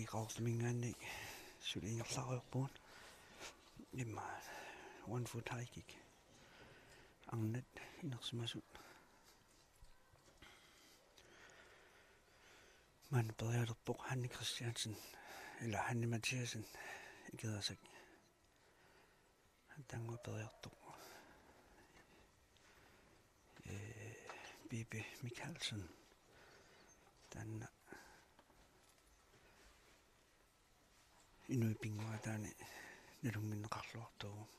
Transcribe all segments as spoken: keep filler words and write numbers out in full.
Qaqortuminngaanniit suli ingerlareerpugut. Immaqa one foot high kick. Arnat inersimasut. Maanna periartorpoq Hanne Christiansen, eller Hanne Mathiassen, Ikerasak. Taanna periartoq. Ee, Bibi Mikaelsen. Taanna inuit pinnguaataanni nalunnginneqarluartuuvoq.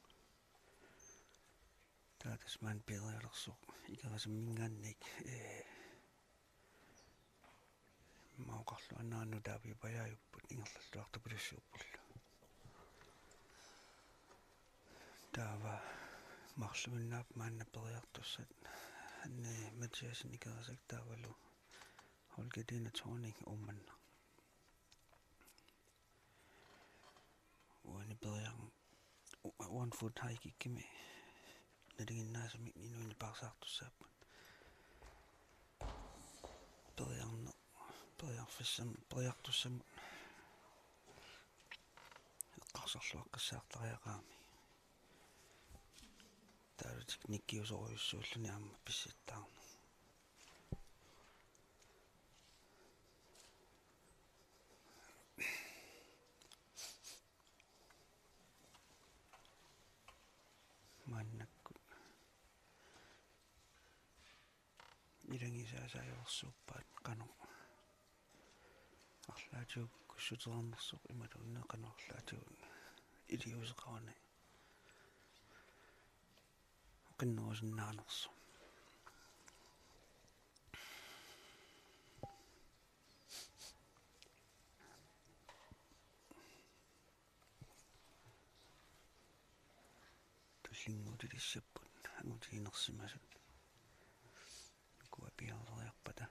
Taava tassa maanna periartorsuuvoq Ikerasamminngaanniit, ee, Immaqa oqarluarnera nutaaviupajaajupput ingerlalluartupilussuuppullu. Taava marluinnaapput maanna periartussat Hanne Mathiassen Ikerasak taavalu Holger Dina Thorning Uummannaq. Uani periar-, u-, one foot high kickimi nalinginnaasumik inuit nipaarsaartussaapput. Periarne-, periarfissam-, periartussamut eqqarsarluaqqissaartariaqarami. Taavalu teknikkiusorujussuulluni aamma pissittaarneq. Maannakkut ilagisaasaajorsuuppaat qanoq arlaatigut kukkussuteqarnersoq imaluunniit qanoq arlaatigut iliuuseqarani qinnerusinnaanersoq. Tullinnguutilissapput angutiinersimasut. Ukua piareeriarpata.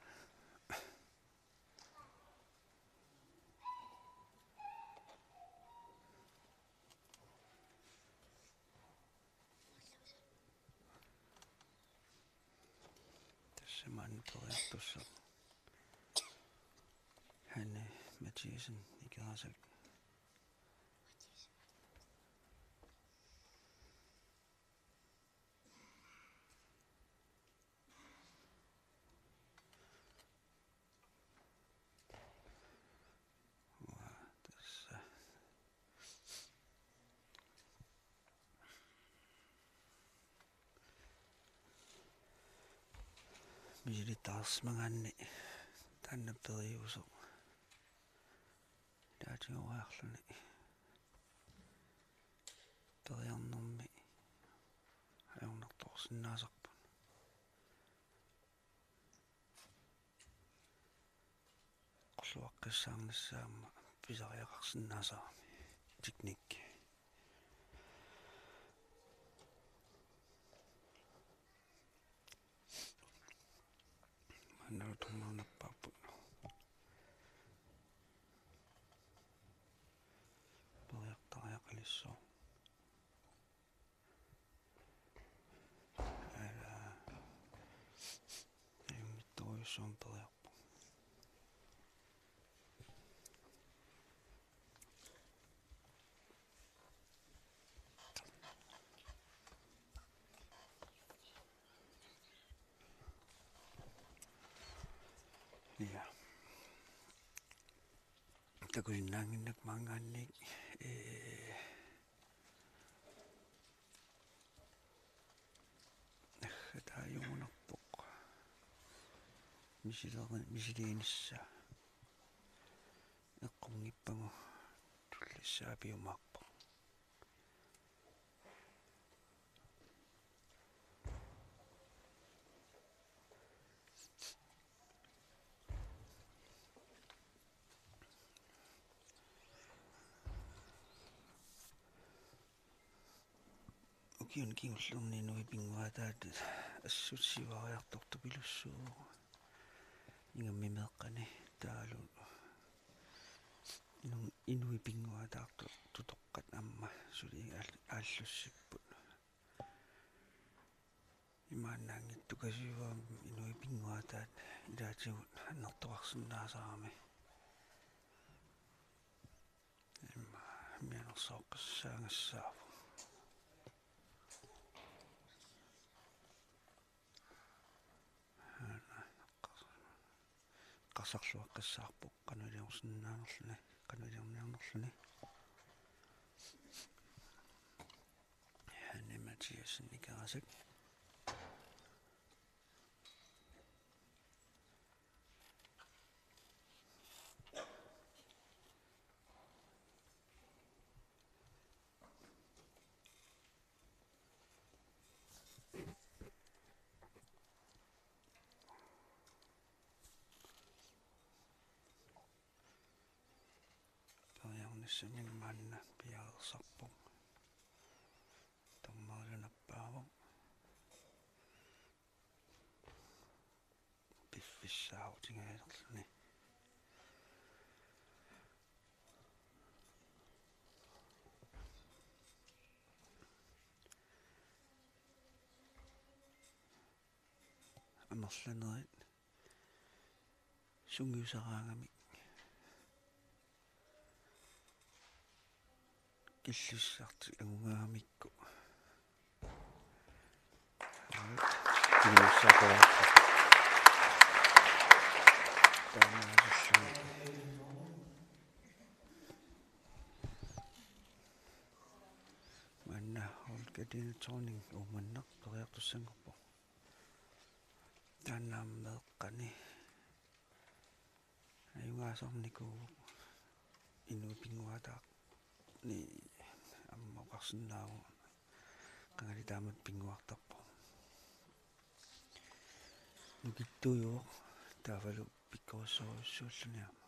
Tassa maanna periartussaq Hanne Mathiassen Ikerasak. Uaa, tassa. Misilittaarsimagaanni taanna periuseq. Ilaatigut ujarluni periarnermi ajornartorsinnaasarput. Eqqorluaqqissaarnissaa aamma pisariaqarsinnaasarami teknikki. Maannalu dommeri nappaapput. Periartariaqalissaaq. Ala. Ajunngitsorujussuarmik periarpoq. Ja. Takusinnaannginnakku maanngaanniit, ee, naggataajugunarpoq. Misileri-, misiliinissaa. Eqqunngippagu tullissaa piumaarpoq. Ukiuni kingullerni inuit pinnguaataat assut sivariartortupilussuuvoq. Ingammik meeqqani taavalu inu-, inuit pinnguaataartut tutoqqat aamma suli aal-, aallussipput. Imaannaanngitsoq Kasiup-aammi inuit pinnguaataat ilaatigut annertoqarsinnaasarami. Mianersoqqissaangassaavoq. Eqqarsarluaqqissaarpoq qanoq iliorsinnaanerluni, qanoq iliorniarnerluni. Hanne Mathiassen Ikerasak. Periarnissamik maanna piareersarpoq. Dommerlu nappaavoq. Piffissaarutigaalerluni. Amerlanerit sungiusaraangamik killissartik angugaagamikku. Killissartik. Taamaasilluni. Maanna Olga Dina Thorning Uummannaq periartussanngorpoq. Taanna aamma meeqqani ajugaasarnikuuvoq, inuit pinnguaataarneq aamma oqarsinnaavoq, qangali taamatut pinnguartarpoq. Nukittuujuvoq taavalu pikkorissorujussuulluni aamma.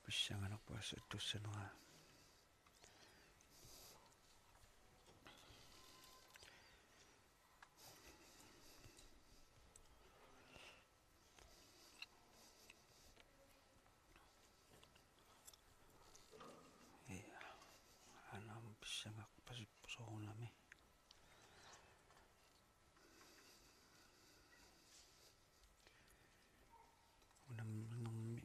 Pissanganarpoq assut tussanera. Ja, aana aamma pissangarpasippoq soorunami. Unamminermi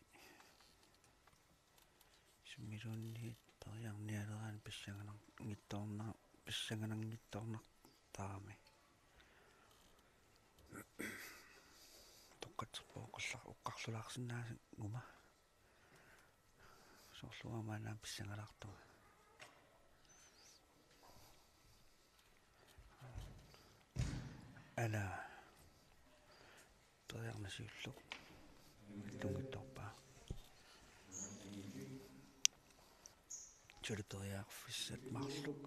sumiluunniit periarnialeraanni pissanganarngitsoorna-, pissanganarngitsoornartarami. Toqqatserpunga oqallar-, oqarlulaarsinnaaguma. Soorlu uanga maanna pissangalaartunga. Ala. Periarneq siulleq. Tunngitsoorpaa. Suli periarfissat marluk.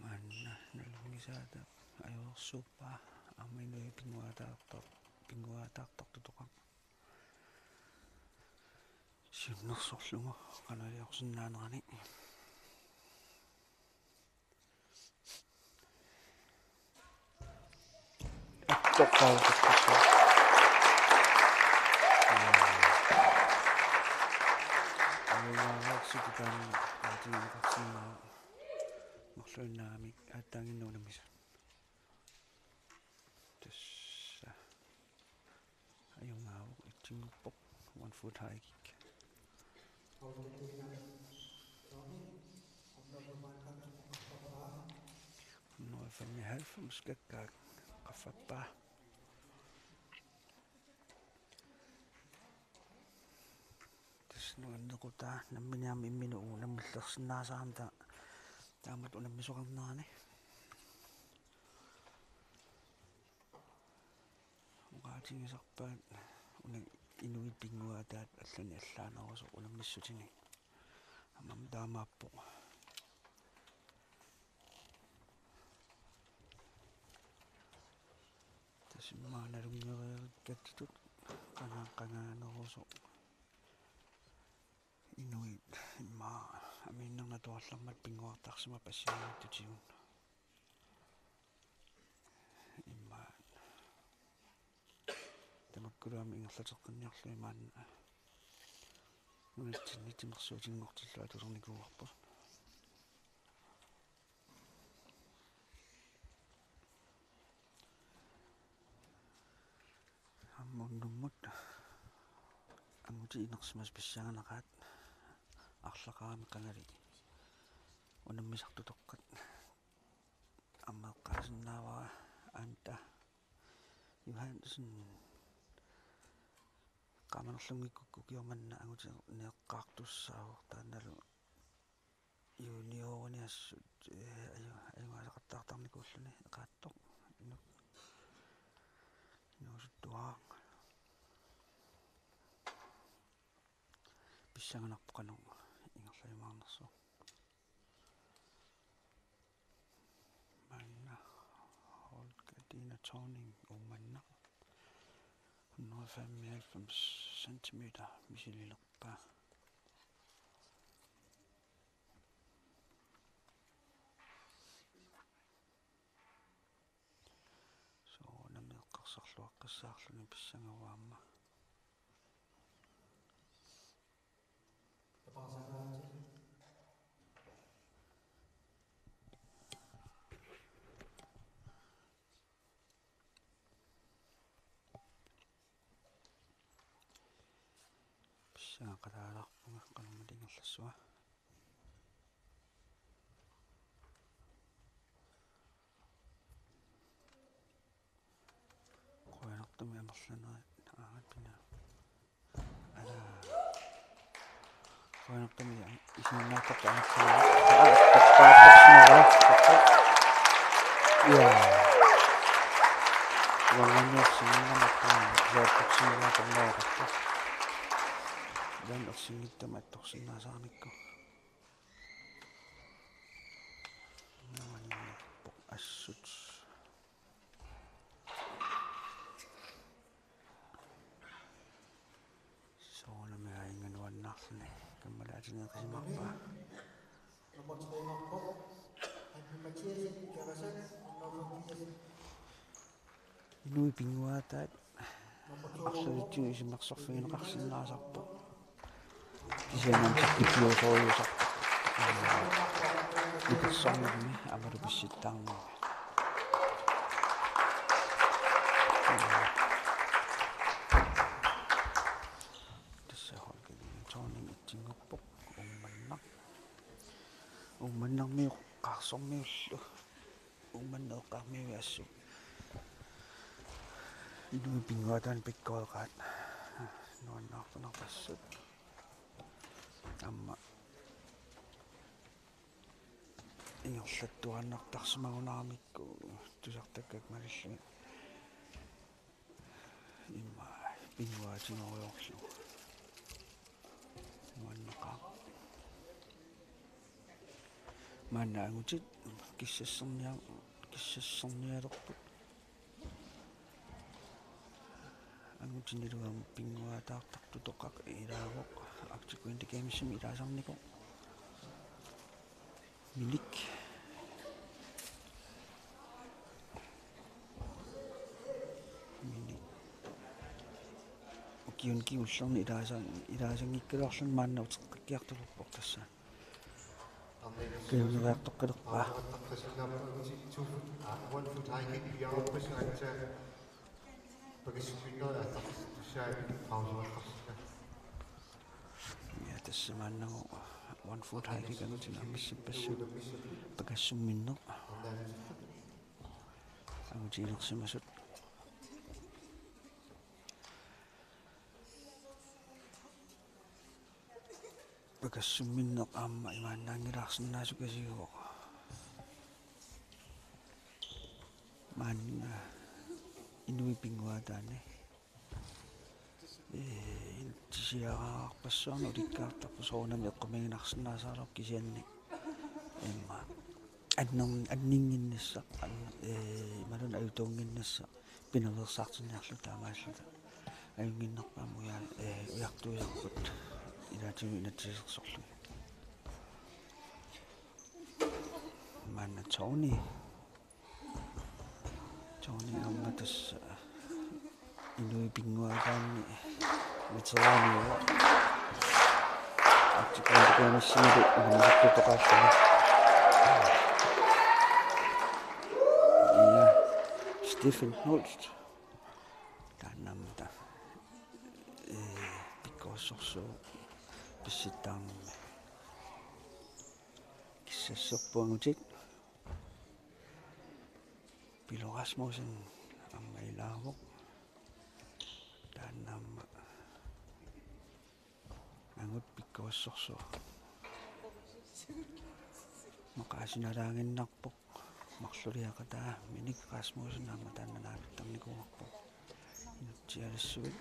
Maanna nalungisaata ajoqersuuppaa, aamma inuit pinnguaataartar-, pinnguaataartartutoqarput. Siunnersorlugu qanoq iliorsinnaanerani. Toqqaaqaqqissaa. Ajugaasuutit taanna aatigineqarsinnaavoq. Marluinnaagamik aatsaannguaq unammisut. Tassa. Ajugaavoq, itsinngorpoq, one foot high kick. Hundrede femoghalvfems gakkaak qaffappaa. Tassa nuannequtaa nammineq aamma imminut unammillersinnaasaramik ta-, taamatut unammisoqarnerani. Oqaatigisarpaat una inuit pinnguaataat allanik allaanerusoq unammissutinik. Aamma taamaappoq. Tassa immaqa nalunngereerikkatsitut qanga-, qangaanerusoq. Inuit immaqa amiinnarnatuarlarmat pinnguartarsimapput assigiinngitsutigut. Luami ingerlateqqinniarlugit maanna nunatsinni timersuutinngortillugu atulernikuuarput. Aamma unnummut angutit inersimasut pissanganaqaat, arlaqarami qangali unammisartutoqqat. Aamma eqqaasinnaavara Anda Johansen eqqaamanerlunngikkukku ukioq manna angutini eqqartussaavoq, taannalu junioriniassut, ee, aju-, ajugaasaqattaartarnikuulluni eqaattoq. Inu-, inuusuttuaraq. Pissanganarpoq qanoq ingerlajumaarnersoq. Maanna Holger Dina Thorning Uummannaq, hundrede femoghalvfems centimeter, misililerpaa. Soorunami eqqarsarluaqqissaarluni pissangavaa aamma. Pissangaqalaarpunga qanormita ingerlassava. Qujanartumik amerlanerit, aat, pinaa. Ala. Qujanartumik isiginnaartartut amerlanerit. Aa, tappaattorsimaraa. Ja. Uangaaniorsinnaanerpaa, isertorsimaraa tammaarakku. Jan ersinngitsumik attorsinnaasarnikku. Nuannerpoq assut. Soorunami aajuna nuannaarluni. Kammalaat atuneqisimarpaa. Nummer tre-marpoq Hanne Mathiassen, Kavasak, nummer firs. Inuit pinnguaataat arlalitsigut isummersorfigineqarsinnaasarpoq. Kisianni aamma sakkutigiorusuusarpoq. Ipersornermi aammalu pissittaarnermi. Tassa Holger Thorning etsinngorpoq, Uummannaq. Uummannarmiut Qaarsormiullu. Uummannaq eqqaamiui assut. Inuit pinnguaataannik pikkoreqaat. Nuannaarpunarpoq assut. Aamma ingerlattuaannartarsimagunaramikku tusartakkakka malillugit. Immaqa pinnguaatigorujoorlugu. Nuanneqaaq. Maanna angutit kissassernia-, kissassernialerput. Angutinilu aamma pinnguaataartartutoqaq ilaavoq, Arctic Winter Gamesimi ilaasarnikoq. Minik. Minik. Ukiuni kingullerni ilaasa-, ilaasanngikkaluarluni maanna uteqqikkiartulerpoq tassa. Kajuneriartoqqilerpaa. Ja, tassa maannagu one foot high kick angutini ammassippassuk pakassumminneq. Angutit inersimasut. Pakassumminneq aamma imaannaanngilaarsinnaasukasiuvoq. Maanna inuit pinnguaataanni. Ee, inissisiararpassuarnik ulikkaartarpoq, soorunami eqqumiiginarsinnaasaraluarpoq kisianni. Immaqa anner-, anninnginnissaq, an-, ee, imaluunniit ajutuunnginnissaq pinaveersaartinniarlugu taamaalluta. Ajunnginnerpaamik uja-, ee, ujartuisarput ilaatigut inatsisersorlugit. Maanna Tony. Tony aamma tassa Inuit pinnguaataanni veteraaniuvoq. Arctic County Games-imilu unammisartoqarluni. Ja, Stephen Holst. Taanna aamma taava, ee, pikkorissorsuuvoq pissuttarnermi. Kissassorput angutit. Pilo Rasmussen aamma ilaavoq. Taanna aamma angut pikkorissorsuaq. Maqaasinalaannginnarpoq. Marluliaqataa Minik Rasmussen aamma taanna naapittarnikuuarpoq. Inutsialassuit.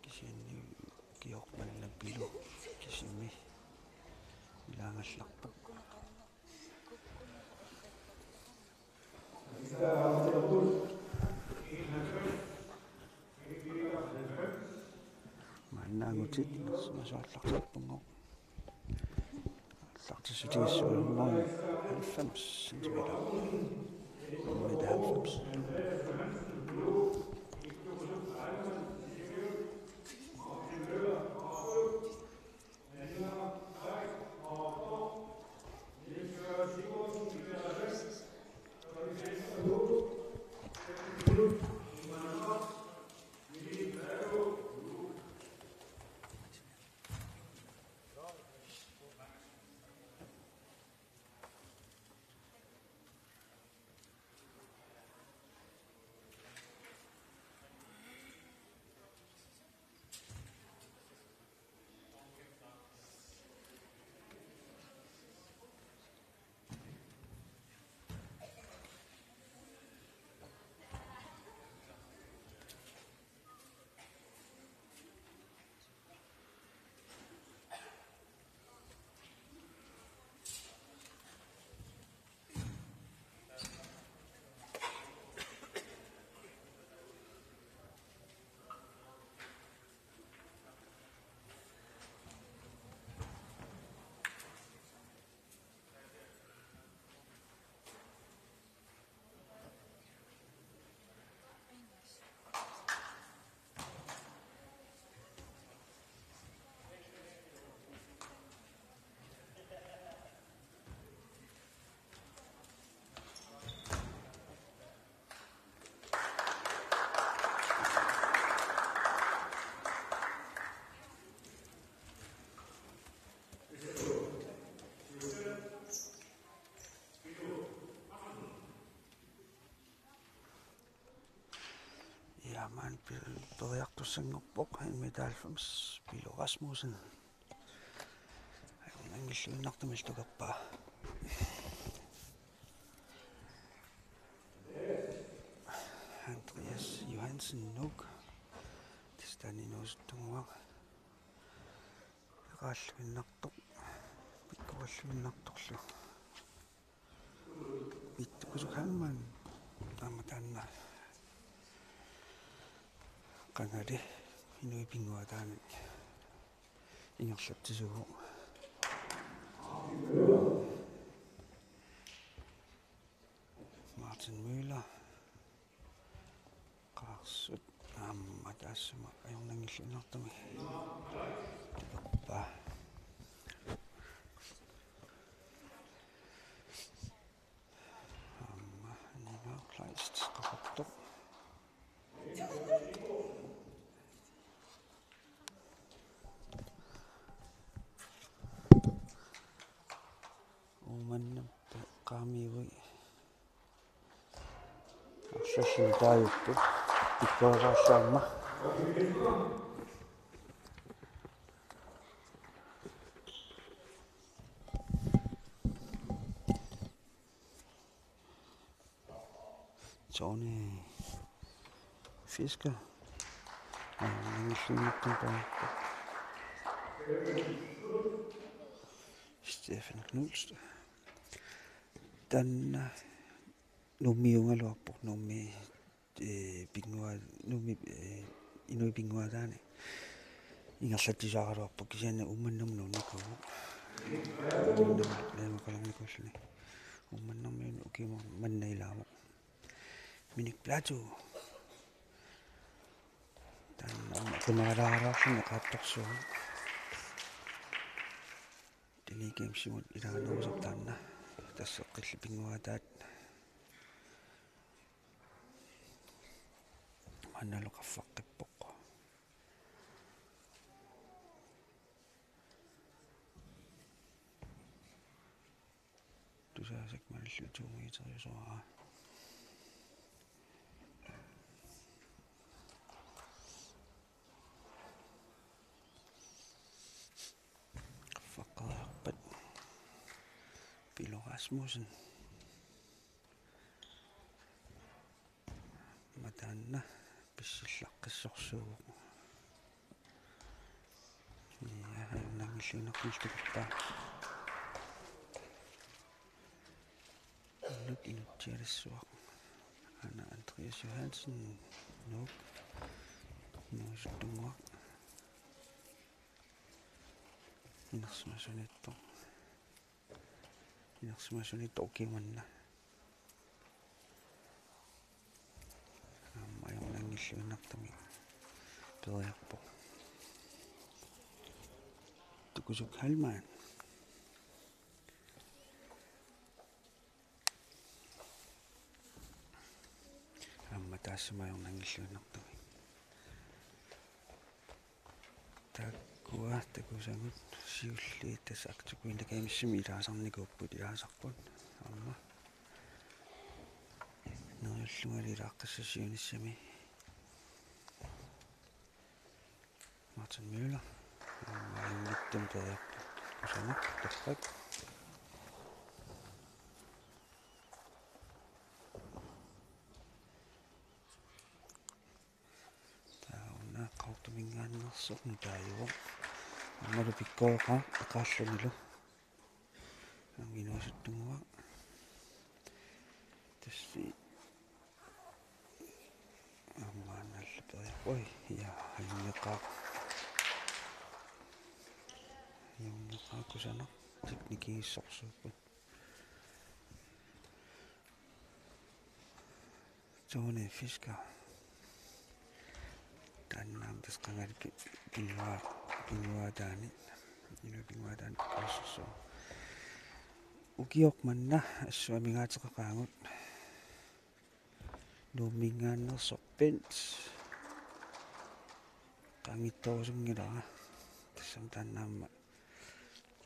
Kisianni ukiorpallu Pilo kisimi ilaagallarpoq. Maanna angutit inersimasoorluartarpunga. Aallartissutigissagutsigu halvfems centimeter. Meter halvfems. Ja, maanna pe-, periartussanngorpoq, en meter halvfems, Pilo Rasmussen. Ajornanngilluinnartumik tukerpaa. Andreas Johansen, Nuuk. Tassa taanna inuusuttunga. Peqaalluinnartoq. Pikkorilluinnartorlu. Vittus Kusukhangman aamma taanna qangali inuit pinnguaataannik ingerlatsisuuvoq. Martin Møller. Qaarsut aamma taassuma ajornanngilluinnartumik tukerpaa. Aamma Nina Kleist, Qaqortoq. Uummannap eqqaamiui arlallit taajupput. Pikkorissaarama. Tony Fisker. Aa, nangilluinnartumik taanna. Stefan Knudsen. Taanna Nuummiugaluarpoq, Nuummi, ee, pinnguaa-, Nuummi, ee, inuit pinnguaataannik ingerlatsisaaraluarpoq, kisianni Uummannamut nuunnikuuvoq. Uummannamut najugaqalernikuulluni. Uummannarmiunut ukiumut manna ilaavoq. Minik Platou. Taanna aamma qimaalaaraarluni eqaartorsuuvoq. Deli Gamesimut ilaanerusarpoq taanna. Tassa eqqillit pinnguaataat. Maannalu qaffaqqippoq. Tusaasakka malillugu to meteriusoraa. Qaffaqqeriarpat Pilo Rasmussen. Aamma taanna pissillaqqissorsuuvoq. Ja, ajornanngilluinnartumik takuppaa. Nuuk inutsialissuaq. Aana Andreas Johansen, Nuuk. Inuusuttunnguaq. Inersimasuniittoq. Inersimasuniittoq ukiumanna. Aamma ajornanngilluinnartumik periarpoq. Tukusuk Heilmann. Aamma taassuma ajornanngilluinnartumik. Taakkua takusagut siulliit tassa Arctic Winter Gamesimi ilaasarnikuupput, ilaasarput aamma. Neriullungali ilaaqqissut siunissami. Martin Møller. Aamma ajunngitsunik periarpoq. Kusanaq, torrak. Taava una Qaqortuminngaanneersoq nutaajuvoq. Aammalu pikkoreqaaq eqaallunilu. Aamma inuusuttunnguaq. Tassa aamma nallu periarpoq. Oj, ja, ajunngeqaaq. Ajunngeqaaq, kusanaq. Teknikigissorsuupput. Tony Fisker. Taanna aamma tassa qangali pi-, pinnguaa-, pinnguaataani. Inuit pinnguaataani pikkorissorsuuvoq. Ukioq manna assut amigaateqaqaagut. Nuumminngaanneersoq Bent. Qaangiittorusunngilara. Tassami taanna aamma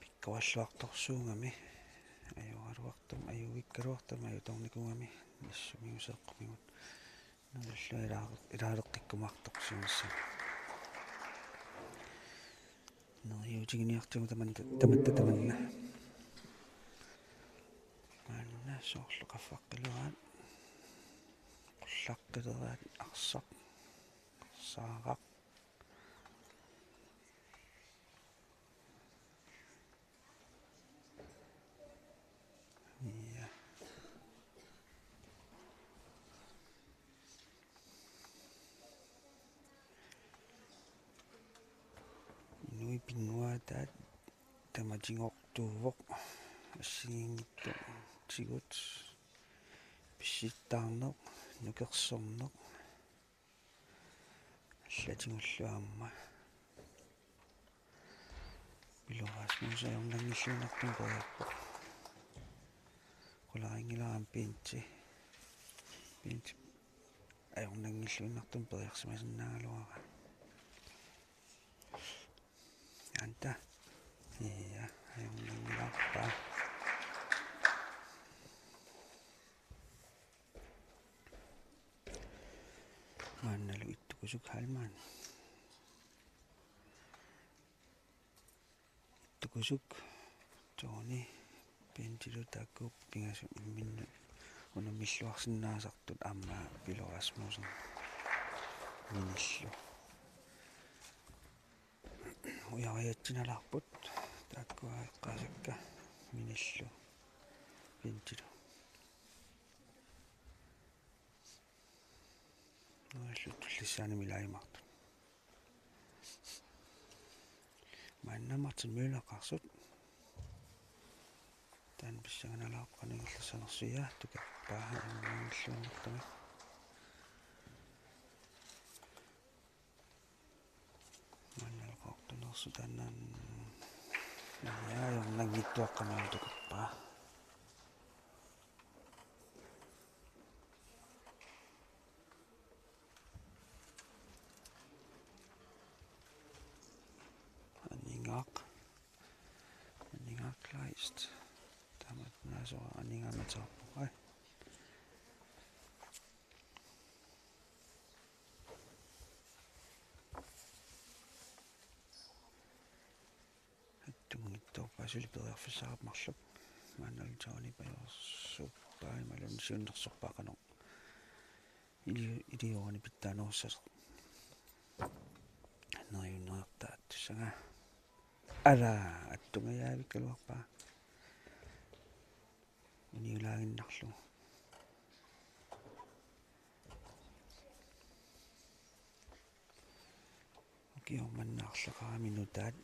pikkorilluartorsuugami. Ajoraluartumik, ajuvikkaluartumik ajutoornikuugami. Nassumigut seeqqumigut. Neriullunga ilaa-, ilaaleqqikkumaartoq siunissami. Neriuutiginiartigu tamanna, tamatta tamanna. Maanna soorlu qaffaqqileraat, qullaqqileraat, arsaq, arsaaraq. Ja. Inuit pinnguaataat tamatigortuuvoq, assigiinngitsortigut, pissittaarneq, nukersorneq, allatigullu aamma. Pilo Rasmussen ajornanngilluinnartumik periarpoq. Qularinngilara aamma Benti. Benti ajornanngilluinnartumik periarsimasinnaagaluara. Anta. Ja, ajornanngilarpaa. Maannalu Ittukusuk Heilmann. Ittukusuk, Tony, Bentilu taakku pingasut imminnut unammilluarsinnaasartut aamma Pilo Rasmussen minillu. Ujariatsinalaarput, taakkua eqqaasakka minillu Bentilu. Neriullutik tullissaannik ilaajumaartut. Maanna Martin Møller eqarsut. Pissanganalaarpoq qanoq ingerlassanersoq, ja, tukerpaa, immaanilluinnartumik. Maanna qoortunersut taanna. Ja, ajornanngitsuaqqamik tukerpaa. Aningaaq. Aningaaq Kleist. Taamatut naasoq Aningaaq Mataarpoq, ai. Attunngitsoorpaa suli periarfissaqarpoq marluk. Maannalu Tony pajorsuppaa imaluunniit siunnersorpaa qanoq ili-, iliorani pitsaanerussasoq. Neriunnertaattussagaa. Ala, attungajaavikkaluarpaa. Uniulaaginnarlugu. Ukioq manna arlaqarami nutaat.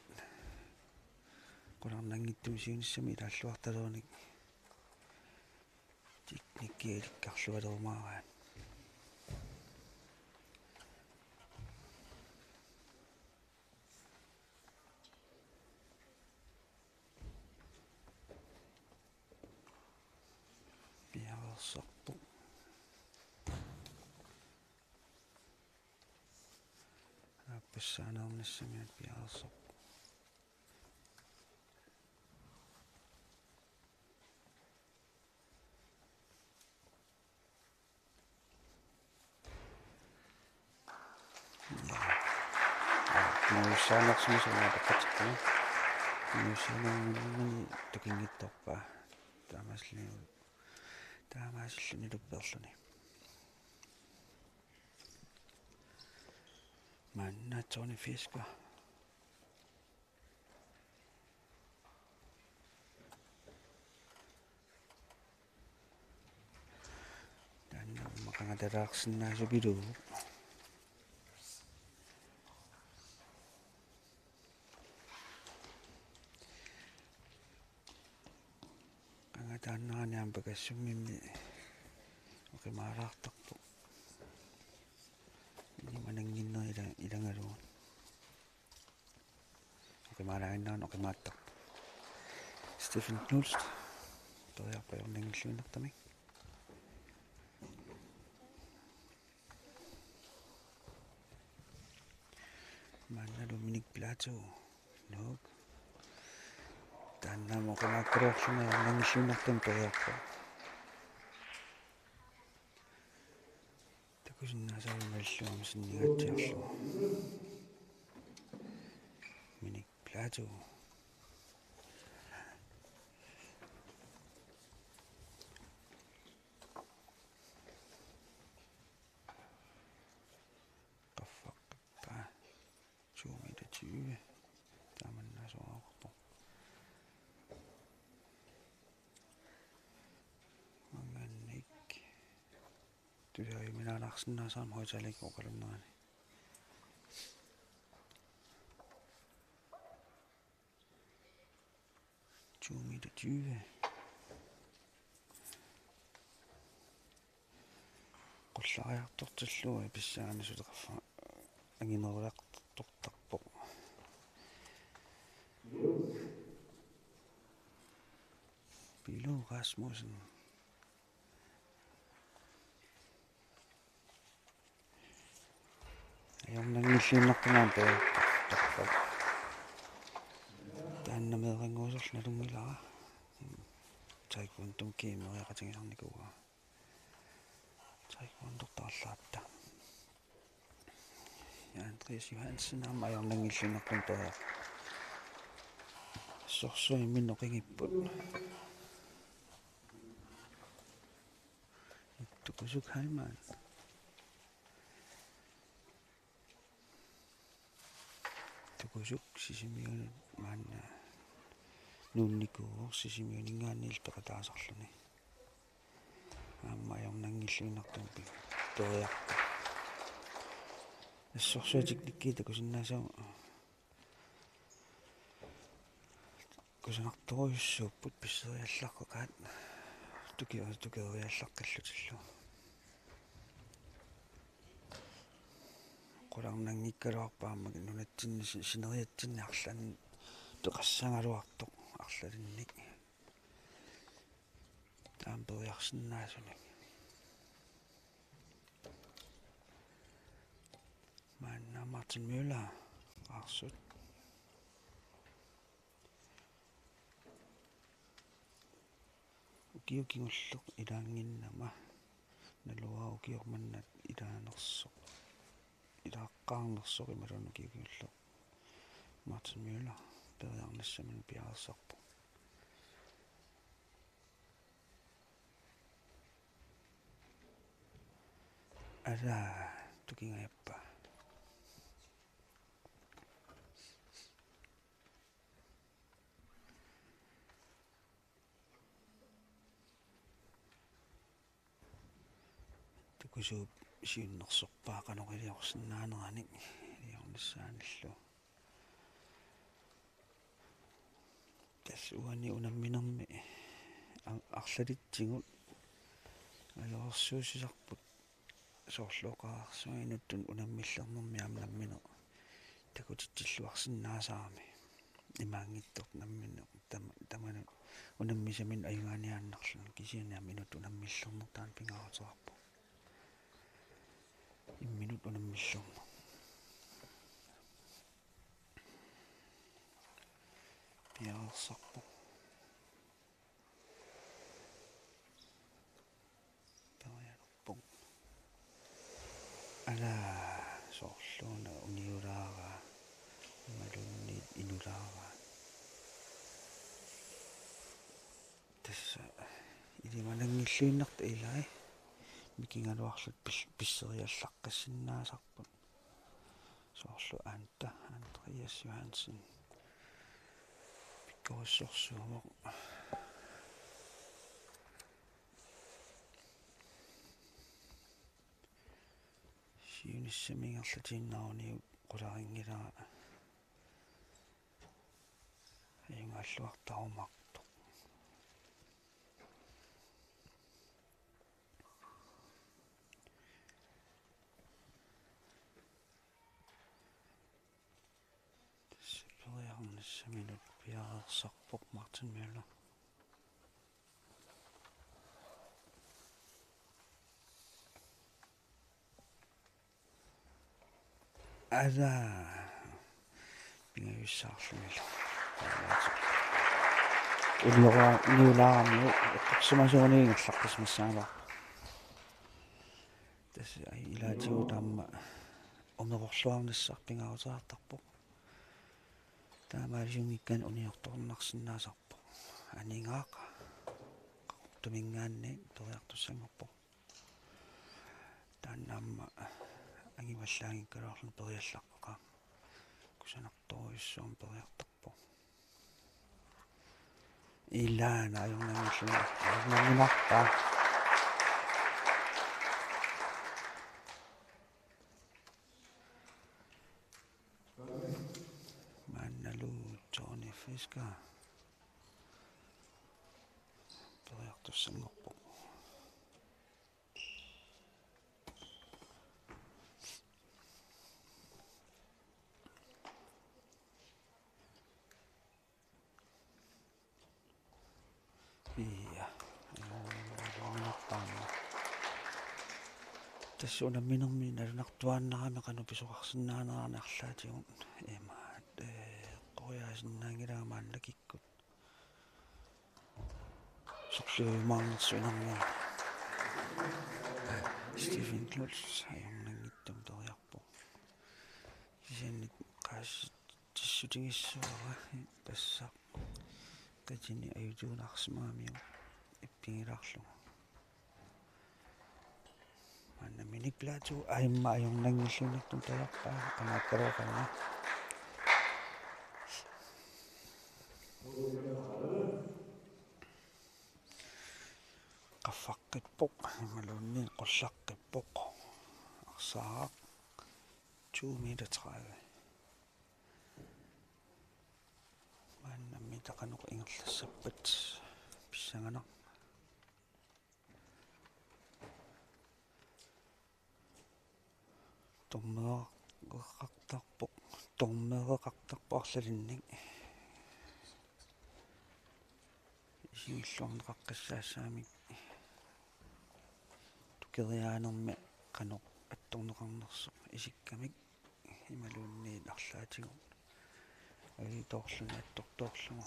Qularnanngitsumik siunissami ilaalluartalernik teknikkia ilikkarlualerumaaraa. Piareersarpoq. Aappassaaneernissamut piareersarpoq. Nuussaanersumisoq unaappatikka. Nuussaanermini tukinngitsoorpaa. Taamaasilluni, taamaasilluni luppeerluni. Maanna Tony Fisker. Taanna maqangatalaarsinnaasupilugu. Qangataannarani aamma pakassummimmi oqimaalaartarpoq. Imanannginneri ila-, ilagalugu. Oqimaalaaginnarani oqimaattarpoq. Stephen Knudsen. Periarpaa ajornanngilluinnartumik. Maannalu Minik Platou. Nuuk. Taanna aamma oqimaakkaluarluni ajornanngilluinnartumik periarpaa. Takusinnaasaanngilluinnarlugu sinningaatsiarlugu. Minik Platou. Qaffaqqippa. To meter tyve. Taamannaasoraarpoq. Maannanik. Tusaajuminaalaarsinnaasaramik højttalerikka oqalunnerani. To meter tyve. Qullariartortillugu pissanganaq suli qaffaq anginerulaartortarpoq. Pilu Rasmussen. Ajornanngilluinnartumik periarpaa. Taanna meerannguusorlu nalunngilara. Taekwondomi kiimeriaqatigisarnikuuaa. Taekwondortarlaatta. Ja, Andreas Johansen aamma ajornanngilluinnartumik periarpaa. Sorsuimmin oqingipput. Tukusuk Heimann. Tukusuk Sisimiunut maanna nuunnikuuvoq, Sisimiuninngaanniillu peqataasarluni. Aamma ajornanngilluinnartumik periarpaa. Assorsuaq teknikki takusinnaasagut. Kusanartorujussuupput pisseriallaqqeqaat tuki-, tukeriallaqqillutillu. Qularnanngikkaluarpoq aamma nunatsinni si-, sineriatsinni arlaannik peqassagaluartoq arlalinnik. Taama periarsinnaasunik. Maanna Martin Møller, Qaarsut. Ukioq kingulleq ilaannginnama, naluara ukioq manna ilaanersoq, ilaaqqaarnersoq imaluunniit ukioq kingulleq Martin Møller periarnissaminut piareersarpoq. Ala, tukingajappa. Takusuup siunnersorpaa qanoq iliorsinnaaneranik iliornissaanillu. Tassa uani unamminermi a-, arlalitsigut ajoqersuussisarput, soorlu oqarsuaq inuttut unammillernermi aamma nammineq takutitsilluarsinnaasarami. Imaanngitsoq nammineq tam-, tamanut unammisaminut ajugaaniaannarluni, kisianni aamma inuttut unammillerneq taanna pingaaruteqarpoq. Imminut unammillerneq. Piareersarpoq. Periarnerpoq. Ala, soorluuna uniulaaraa, imaluunniit inulaaraa. Tassa ilimananngilluinnartoq ilai mikigaluarlutik pis-, pisseriallaqqissinnaasarput. Soorlu Anta Andreas Johansen pikkorissorsuuvoq. Siunissami ingerlatiinnaruniuk qularinngilara. Ajugaalluartarumaartoq. Tassa periarnissaminut piareersarpoq Martin Møller. Ala, pingajussaarlunilu. Uniora-, uniulaarami eqqorsimasuunik ingerlaqqissimissagaluarpoq. Tassa ai ilaatigut aamma umerorluarnissaq pingaaruteqartarpoq. Taamaaliunngikkani uniortornarsinnaasarpoq. Aningaaq Qaqortuminngaanniit periartussanngorpoq. Taanna aamma angivallaanngikkaluarluni periallaqqeqaaq. Kusanartorujussuarmik periartarpoq. Ilaana ajornanngilluinnarpaa, ajornannginnarpaa. Maannalu Tony Fisker periartussanngorpoq. Ia. Taanna. Tassa unamminermi nalunartuaannarami qanoq pisoqarsinnaanerani arlaatigut. Ima, ee, qoriaasinnaanngilanga maanna kikkut. Sorliujumaarnersoq inernera. Stephen Klotz ajornanngitsumik periarpoq. Kisianni qaasitsissutigissuara tassa qatini ajutuunarsimagamiuk ippigilaarlugu. Maannaminik plaatu aamma ajornanngilluinnartumik periarpaa, qamaakkaluaqaanga. Qaffaqqippoq imaluunniit qullaqqippoq. Arsaaraq to meter tredive. Maannami Qanoq ingerlassappat pissanganaq. Dommereqartarpoq, dommereqartarpoq arlalinnik. Isigilluarneqaqqissaassaanik tukeriaanermi qanoq attorneqarnersoq isikkamik imaluunniit arlaatigut ajutoorluni attortoorlugu.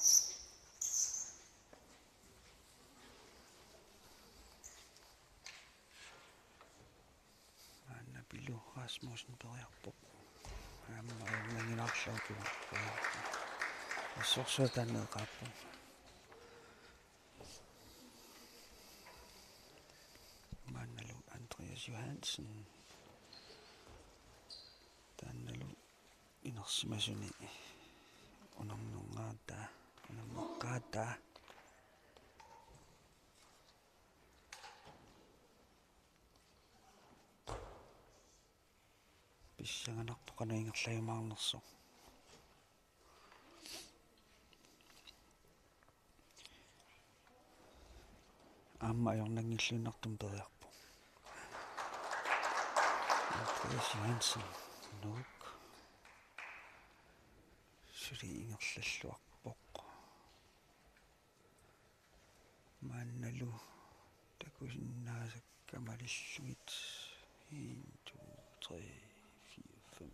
Maanna Pilu Rasmussen periarpoq. Aamma ajornanngilaarlugu periarpoq. Assorsuaq taanna eqaappoq. Maannalu Andreas Johansen. Taannalu inersimasuni unammerneqaata, unammerneqaata. Pissanganarpoq qanoq ingerlajumaarnersoq. Aamma ajornanngilluinnartumik periarpoq. Andreas Johansen, Nuuk. Suli ingerlalluarpoq. Maannalu takusinnaasakka malillugit. En, to, tre, fire, fem,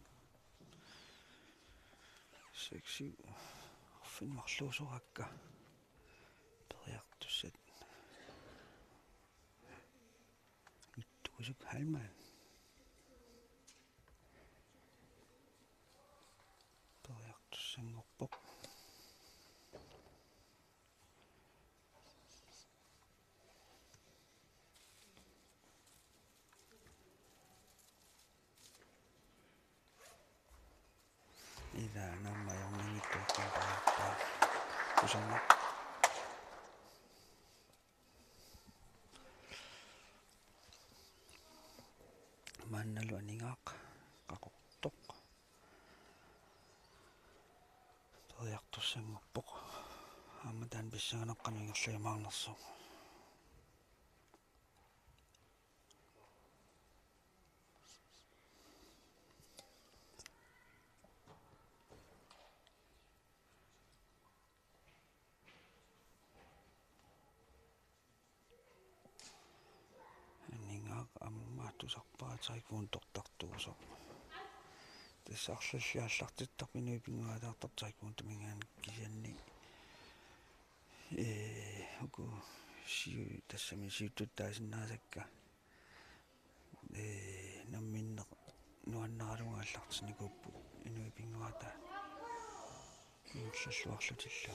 seks, syv. Arfineq-marluusoraakka periartussat. Ittuusuk Heilmann. Periartussanngorpoq. Ila aamma ajornanngittuarpaa. Kusanaq. Maannalu Aningaaq Qaqortoq. Periartussanngorpoq. Aamma taanna pissanganaq qanoq ingerlajumaarnersoq. Aningaaq aamma tusarpara taekwondoortartuusoq. Tassa arlallit aallartittarput inuit pinnguaataartartut taekwondominngaanniit kisianni, ee, uku siu-, tassami siuttutut taasinnaasakka, ee, namminneq nuannaralugu aallartinnikuupput inuit pinnguaataat ingerlalluarlutillu.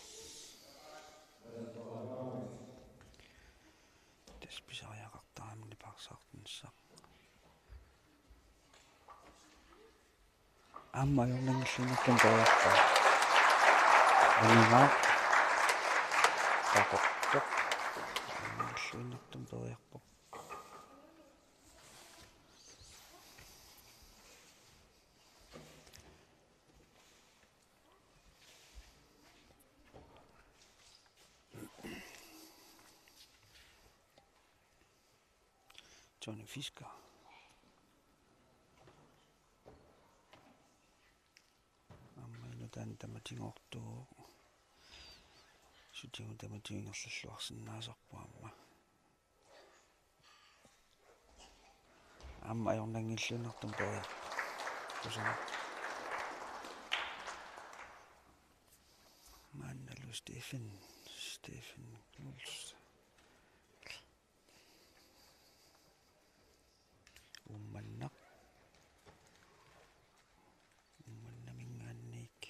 Tassa pisariaqartarami nipaarsaartinissaq. Aamma ajornanngilluinnartumik periarpaa. Aningaaq Qaqortoq. Ajornanngilluinnartumik periarpoq. Johnny Fisker. Aamma inuk taanna tamatigoortuuvoq. Sutigut tamatigut ingerlalluarsinnaasarpoq aamma. Aamma ajornanngilluinnartumik periarpaa. Kusanaq. Maannalu Stephen, Stephen Knudsen. Uummannaq. Uummannaminngaanniit.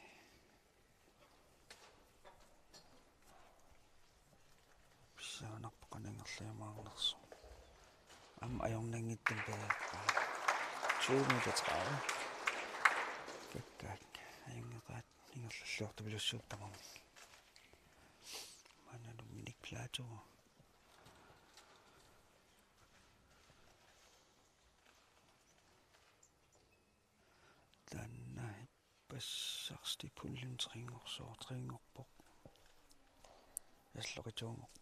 Pissanganarpoq qanoq ingerlajumaarnersoq. Aamma ajornanngittumik periarpaa. Tyve meter tredive. Kakkaak. Ajunngeqaat ingerlalluartupilussuupput tamarmik. Maannalu Minik Platou. Taanna ippassaq step puljen trinngorsoq, trinngorpoq. Salloqituumoq.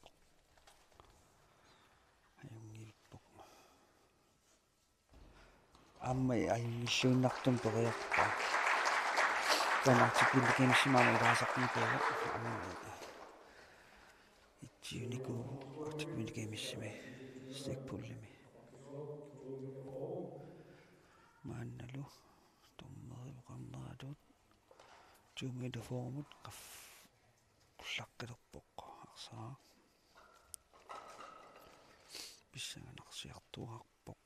Ajunngippoq. Aamma ajunngilluinnartumik periarpaa. Taanna Arctic Winter Gamesimi aamma ilaasarnikuuvoq. Aamma ittiunikuuvoq Arctic Winter Gamesimi Stackpoolimi. Maannalu dommeri oqarneratut to meter fyrremut qaf-, qullaqqilerpoq arsaaq. Pissanganarsiartuaarpoq.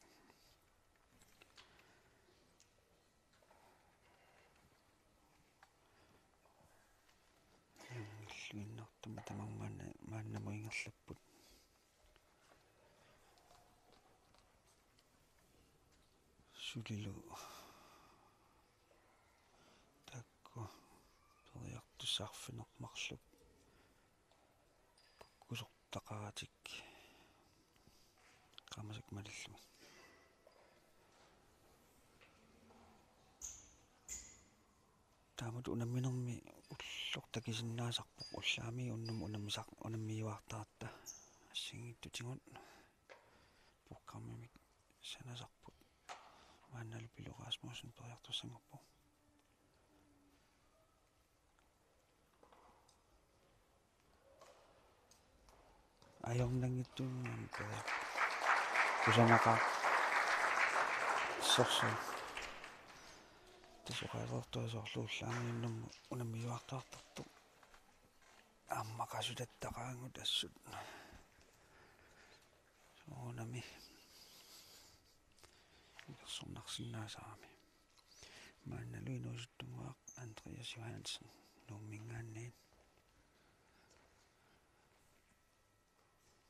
Ajunngilluinnartumik tamarmik maanna, maannamut ingerlapput. Sulilu taakku periartussat arfineq-marluk kukkusortaqaratik qaamasakkut malillugit. Taamatut unamminermi ulloq takusinnaasarpoq, ullaami unnum unammisaq-, unammiuaartaratta assigiinngitsutigut programmimik sanasarput. Maannalu Pilo Rasmussen periartussanngorpoq. Ajornanngitsuunngilaq periar-, kusanaqaaq. Sorsu. Tassa oqareertua soorlu ullaami unnum unammiuaartartartoq. Aamma qasutattaqaagut assut. Soorunami ilersornarsinnaasarami. Maannalu inuusuttunnguaq Andreas Johansen Nuumminngaanniit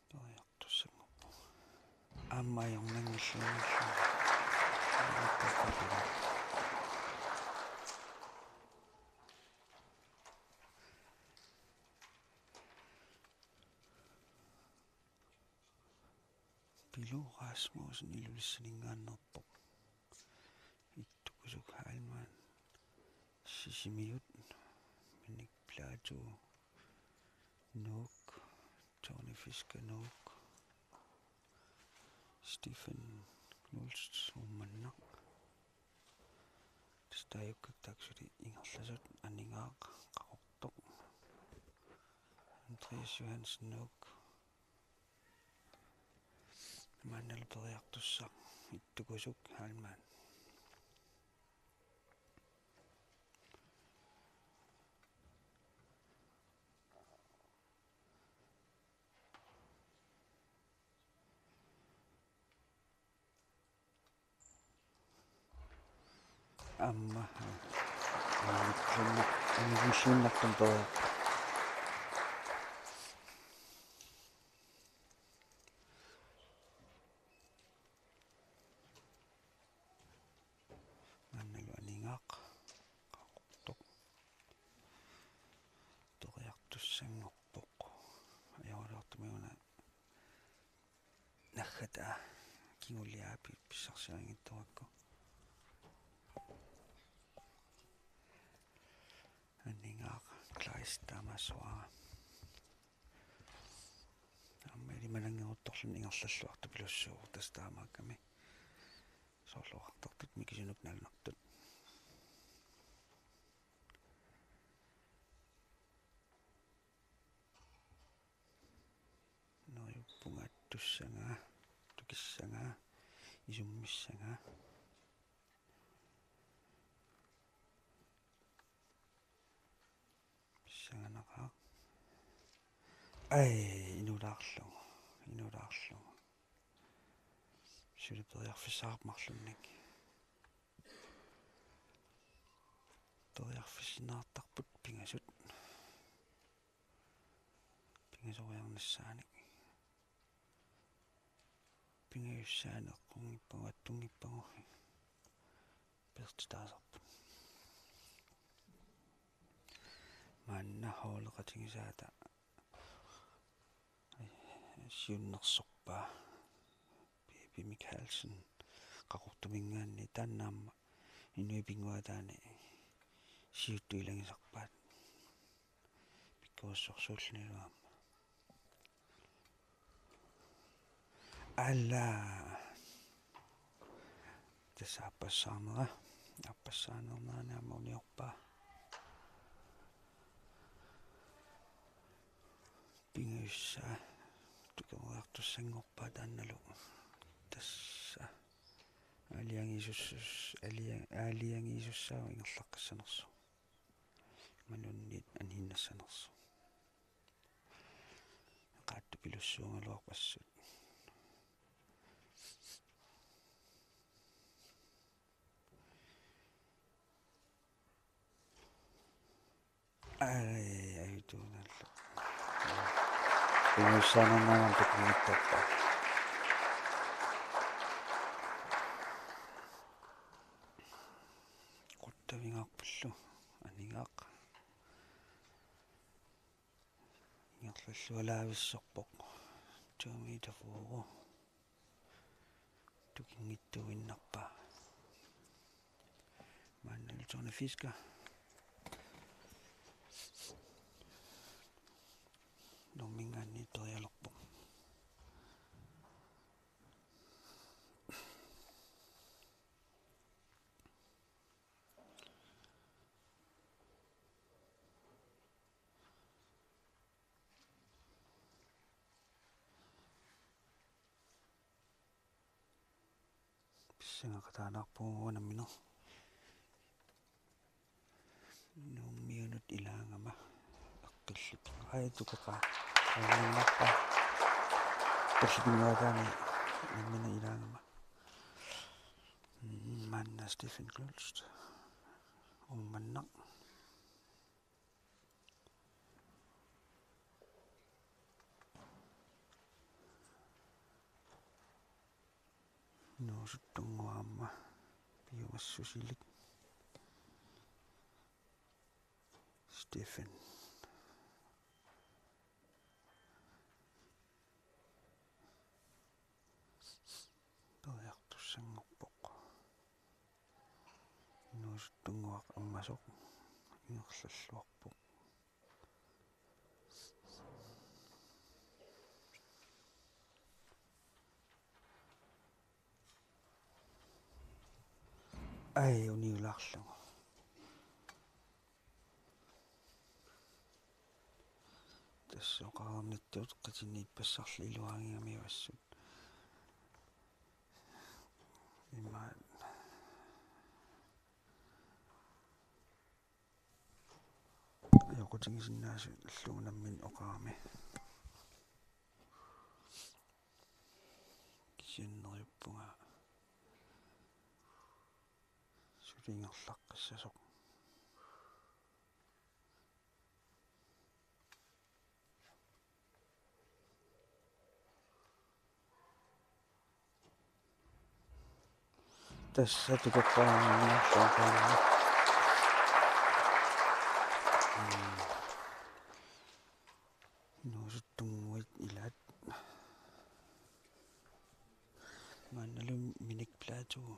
periartussanngorpoq. Aamma ajornanngilluinnarlugu. Pilo Rasmussen Ilulissaninngaanneerpoq. Ittukusuk Heilmann Sisimiut, Minik Platou Nuuk, Tony Fisker Nuuk, Stephen Knust Uummannaq. Tassa taakkua taakku suli ingerlasut. Aningaaq Qaqortoq, Andreas Johansen Nuuk, maannalu periartussaq Ittukusuk Heilmann. Aamma, aa, aa, sunna-, aa, sunna-, Maannalu Aningaaq Qaqortoq periartussanngorpoq. Ajoraluartumik una naggataa kinguliaa pi-, pissarsiniartuarakku. Aningaaq Kleist taamaassuara. Aamma ilimananngeruttorluni ingerlalluartupilussuuvoq tassa taamaakkami. Soorlu oqartartut mikisunik nalunartut. Neriuppunga attussagaa, tukissagaa, isummissagaa. Pissanganaqaaq. Ai, inulaarlugu, inulaarlugu. Suli periarfissaqarpoq marlunnik. Periarfissinneqartarput pingasut. Pingasoriarnissaanik. Pingajussaaneq eqqunngippagu, attunngippagu. Peertitaasarput. Maanna holdeqatigisaata siunnersorpaa Pipi Michaelsen Qaqortuminngaanniit, taanna aamma inuit pinnguaataanni siuttut ilagisarpaat. Pikkorissorsuullunilu aamma. Alla. Tassa aappassaarnera. Aappassaanerani aamma uniorpaa. Pingajussaa. Tukeriartussanngorpaa taannalu. Tassa. Aalajangiisussaa-, aalaja-, aalajangiisussaavoq ingerlaqqissanersoq. Imaluunniit aniinnassanersoq. Qaattupilussuugaluarpassuit. Ai, ai, tuunallu. Pingajussaanermut aamma tukunngittappa. Quttavigaarpullu, anigaaq. Ingerlallualaavissorpoq. Two meter four. Tukinngitsuinnarpaa. Maanna Tone Fisker. Norminngaanniit perialerpoq. Pissangaqataanaarpugut uanga nammineq. Nuummiunut ilaagama aqqillip. Ai, tukeqaa. Aajunnaarpaa. Aqqillip pinnguaataani nammineq ilaagama. Mm, maanna Stephen Klust. Uummannaq. Nuusuttunnguaq aamma piumassusilik. Stephen. Periartussanngorpoq. Nuusuttunnguaq ammasoq ingerlalluarpoq. Ai, uniulaarlugu. Tassa oqarnittut qatiniippassarlu iluaanngimmat assut. Ima ajoqutigisinnaasut illuunammin oqarami. Kisianni neriuppunga suli ingerlaqqissasoq. Tassa tukeqqaarniarluaqaanga. Mm. Nuusuttunnguit ilaat. Maannalu Minik Platou.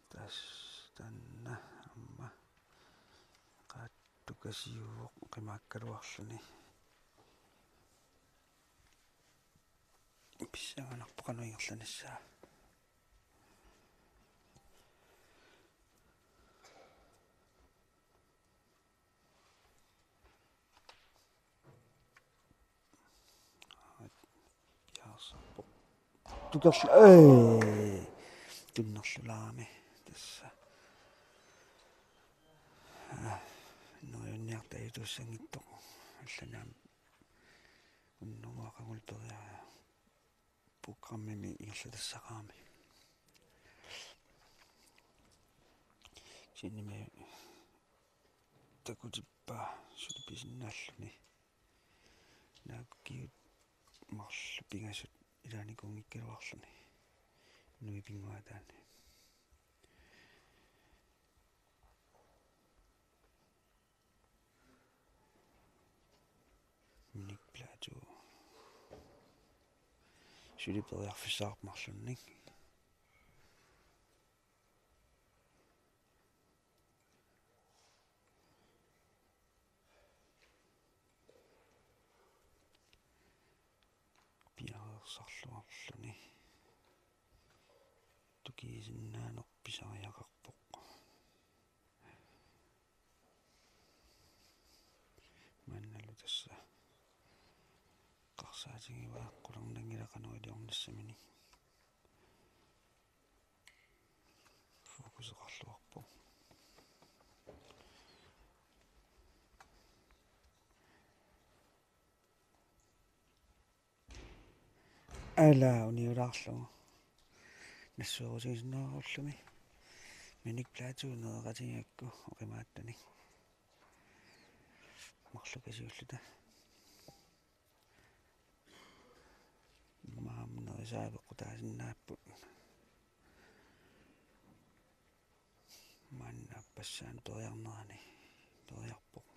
Tassa taanna aamma qaattukasiuvoq qimaakkaluarluni. Pissanganarpoq qanoq ingerlanissaa. Piareersarpoq. Tukerlu-, ee, tunnerlulaarami tassa. Aa, neriunniarta ajutuussanngitsoq. Allanut aamma unnugu aqagulu periaraa programmimi ingerlatassaqarami. Kisiannimi takutippaa suli pisinnaalluni. Naak ukiut marluk pingasut ilaanikuunngikkaluarluni. Nuipinnguaataani. Minik Platou. Suli periarfissaqarpoq marlunnik. pissariaqarpoq. Maannalu tassa eqqarsaatigivaat qularnanngilaq qanoq iliornissaminik. Fokuseqarluarpoq. Ala uniulaarlugu. Nassuerutigisinnaarluarlumi. Minik plateau nereqatigigakku oqimaattunik. Marlukasiulluta. Maam nerisaa peqqutaasinnaapput. Maanna aappassaani periarnerani periarpoq.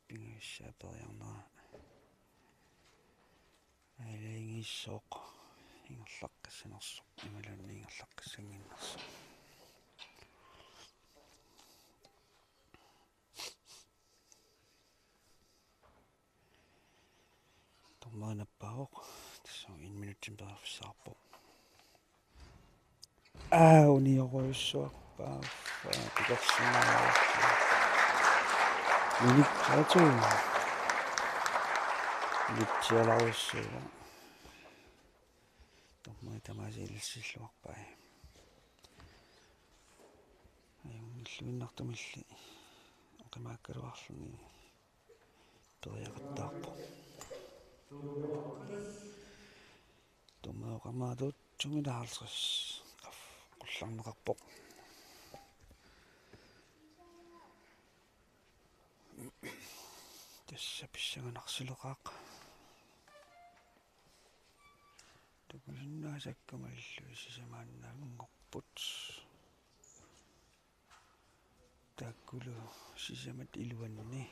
Pingajussaanik periarnera. Aalajangiissooq ingerlaqqissanersoq imaluunniit ingerlaqqissannginnersoq. Dommeri nappaavoq. Tassa en minutsimik periarfissaqarpoq. Aa, uniorujussuarpaa. Aa, pilersinnaavaa. Minik plateau. Minik plateau. Dommeri tamaasa ilissilluarpai. Ajunngilluinnartumilli oqimaakkaluarluni periaqattaarpoq. Dommerit oqarneratut to meter halvtreds qaf-, qullarneqarpoq. Tassa pissanganarsileqaaq. Tukusinnaasakka malillugit sisamaannaanngorput. Taakkulu sisamat iluanni.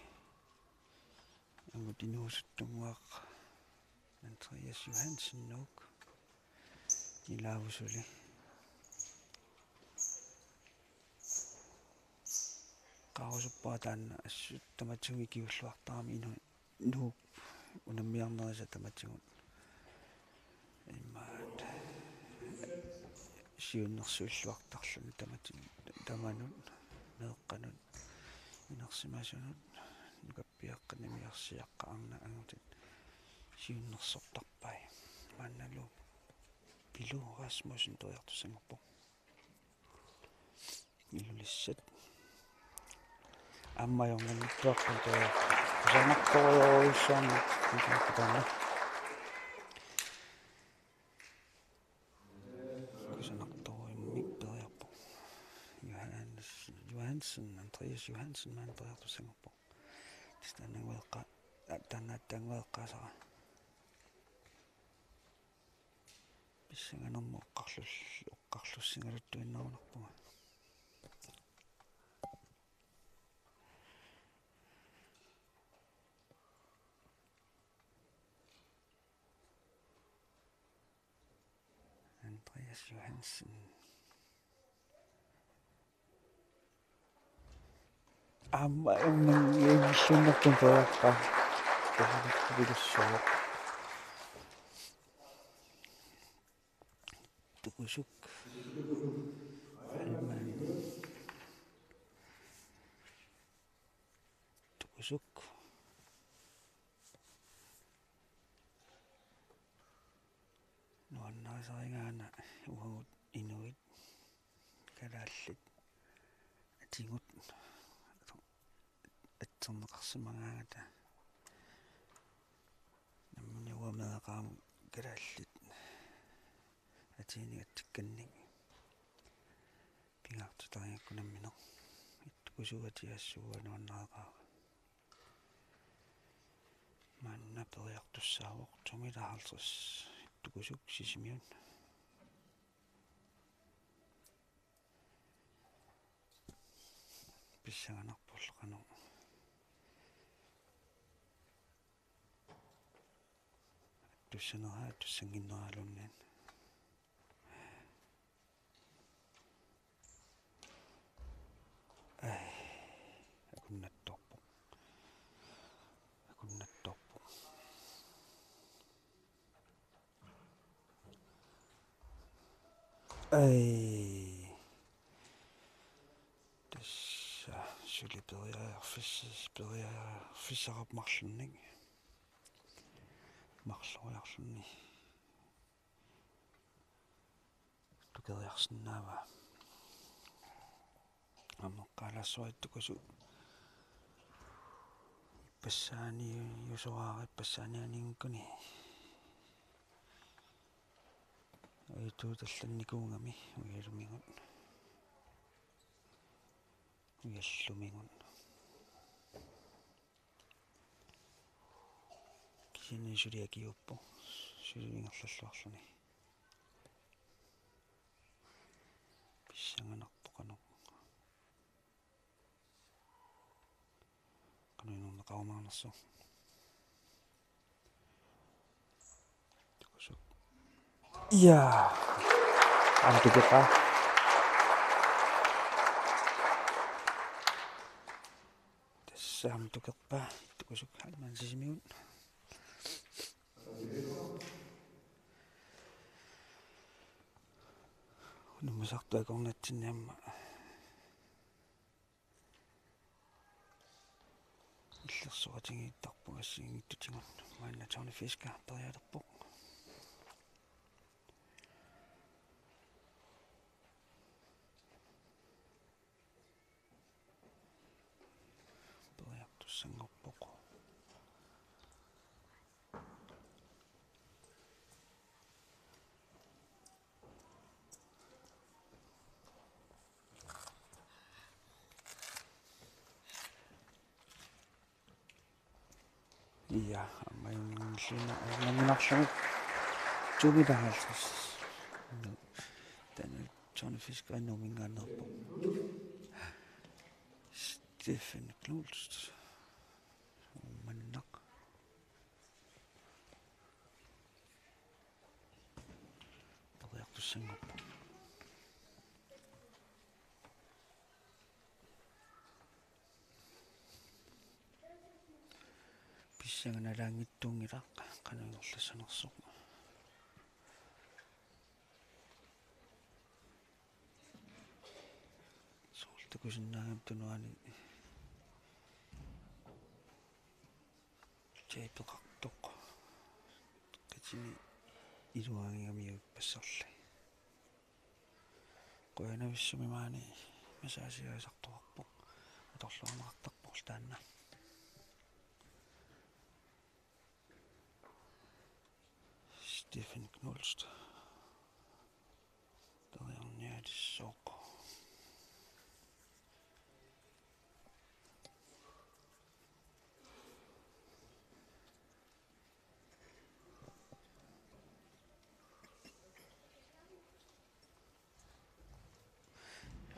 Angut inuusuttunnguaq Andreas Johansen Nuuk. Ilaavut suli. Qaarusuppara taanna assut tamatigut ikiulluartarami inu-, Nuuk unammiarnerisa tamatigut. Imaat siunnersuilluartarluni tamati-, tamanut, meeqqanut, inersimasunut, nukappiaqqat, nimiarsiaqqat, arnat angutit siunnersortarpai. Maannalu Pilu Rasmussen periartussanngorpoq. Ilulissat. Aamma ajornanngitsuaqqat periarpoq. Kusanartorujorujussuarmik kusanartorujummik periarpoq. Johannes, Johansen, Andreas Johansen maanna periartussanngorpoq. Tassa taanna angueqqa-, aa, taanna aatsaat angueqqaasara. Pissanganermut oqqarlus-, oqqarlussigaluttuinnarunarpunga. Andreas Johansen. Aamma imman ianngilluinnartumik periarpaa. Periarpaa pilussuaq. Tukusuk. Alman. Tukusuk. Nuannarisarigaanni uagut inuit kalaallit atigut atserneqarsimagaangata nammineq uanga meeraqarama kalaallit atiinik atsikkannik pingaartitariaqarput nammineq. Ittukusuup atiaassuup nuannareqaara. Maanna periartussaavoq to meter halvtreds. Ittukusuk Sisimiut. Pissanganarporlu qanoq attussanera, attussannginneraluunniit. Ai, akunnattoorpoq. Akunnattoorpoq. Ai. Suli periarfis-, periarfissaqarpoq marlunnik. Marloriarluni. Tukeriarsinnaavaa. Aamma eqqaalassuaq Tukusuk. Ippassaaniusoraara, ippassaanianiinngikkunni. Ajutuut allannikuugami ujalumigut. Ujallumigut. Kisianni suli akiuuppoq. Suli ingerlalluarluni. Pissanganarpoq qanoq. Qanoq inerneqarumaarnersoq. Tukusuk. Ja. Aamma tukeqqaa. Tassa aamma tukeqqaa. Tukusuk Hansen Sisimiut. Unammisartut akornatsinni aamma illersoqatigiittarput assigiinngitsutigut. Maanna Tony Fisker periarfissarpoq. Periartussanngorpoq. Ja, aamma ajunngilluinnaq ajornannginarlugu. Tuumi taangallis. Taanna Tony Fisker Nuumminngaanneerpoq. Stephen Knust. Uummannaq. Periartussanngorpoq. Pissanganaq nalaanngitsuunngilaq qanoq ingerlassanersoq. Soorlu takusinnaagamik tunuani tapeqartoq. Qitini iluanngingamiuk ippassarli. Qujanavissumik maani massagesigarisartoqarpoq. Atorluarneqartarpoq taanna. Stephen Knust. Periarniatissoq.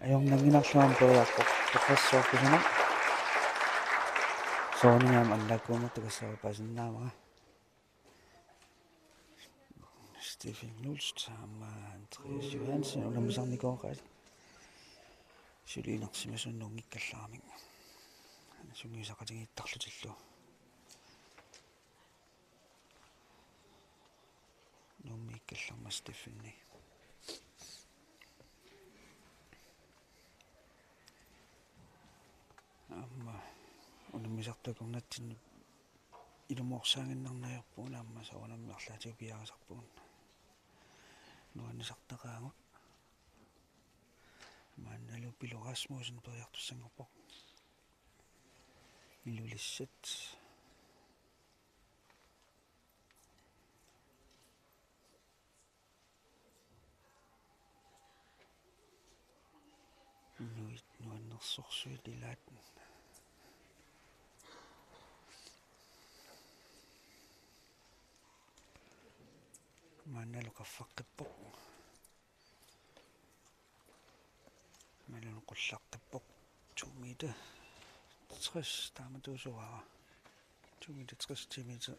Ajornannginarlugu aamma periarfissarpoq. Tuqassuarpusinaq. Soorunami aamma annaakkuummat tuqassuarpaasinnaavara. Stephen Knust aamma Andreas Johansen unammisarnikooqaat. Suli inersimasut nuunngikkallaramik. Sungiusaqatigiittarlutillu. Nuummiikkallarmat Stephen. Aamma unammisartut akornatsinni ilumoorsaannginnarneq ajorpugut aamma soorunami arlaatigut piareersarpugut. Nuannisartaqaagut. Maannalu Pilo Rasmussen periartussanngorpoq. Ilulissat. Inuit nuannersorsuit ilaat. Maannalu qaffaqqippoq. Maannalu qullaqqippoq. To meter tres taamatuusuara. To meter tres, ti meter,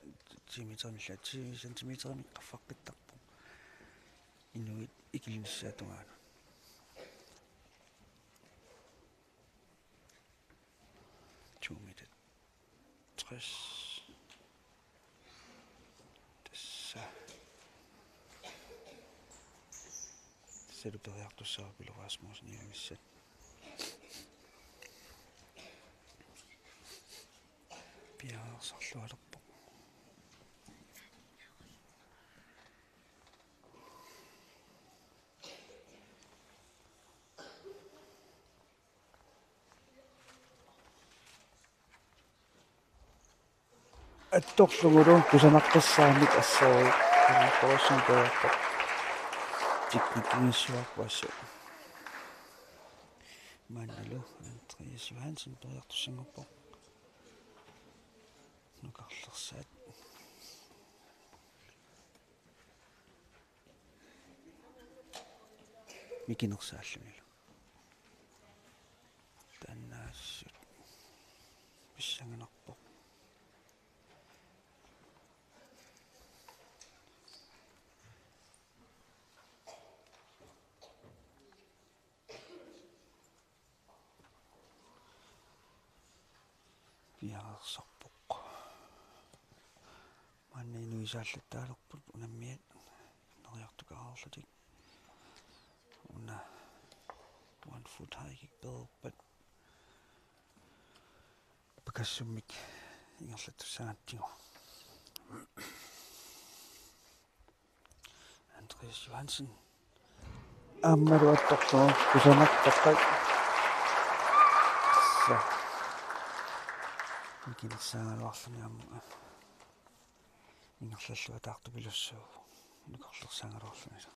ti meter, ti centimeterimik qaffaqqittarpoq. Inuit ikilinissaata tungaanut. To meter tres. Tassa. Tassalu periartussaavoq Pilo Rasmussen Ilulissat. Piareersarlualerpoq. Attorlugulu kusanartassaamik assorujuk. Kusanartassaamik periarfissaq. Tikkikinngissuarpassu. Maannalu Andreas Johansen periartussanngorpoq. Nukarlersaat. Mikinersaallunilu. Taanna assut pissanganarpoq. Piareersarpoq. Maanna inuit isaallattaalerput unammiat neriartukaarlutik. Una one foot high kick pereerpat pakassummik ingerlattussaagatsigu. Andreas Johansen. Aammalu attorlugu kusanartoqqak. Sa. Mikinersaagaluarluni aamma. Ingerlalluataartupilussuuvoq. Nukarlersaagaluarluni.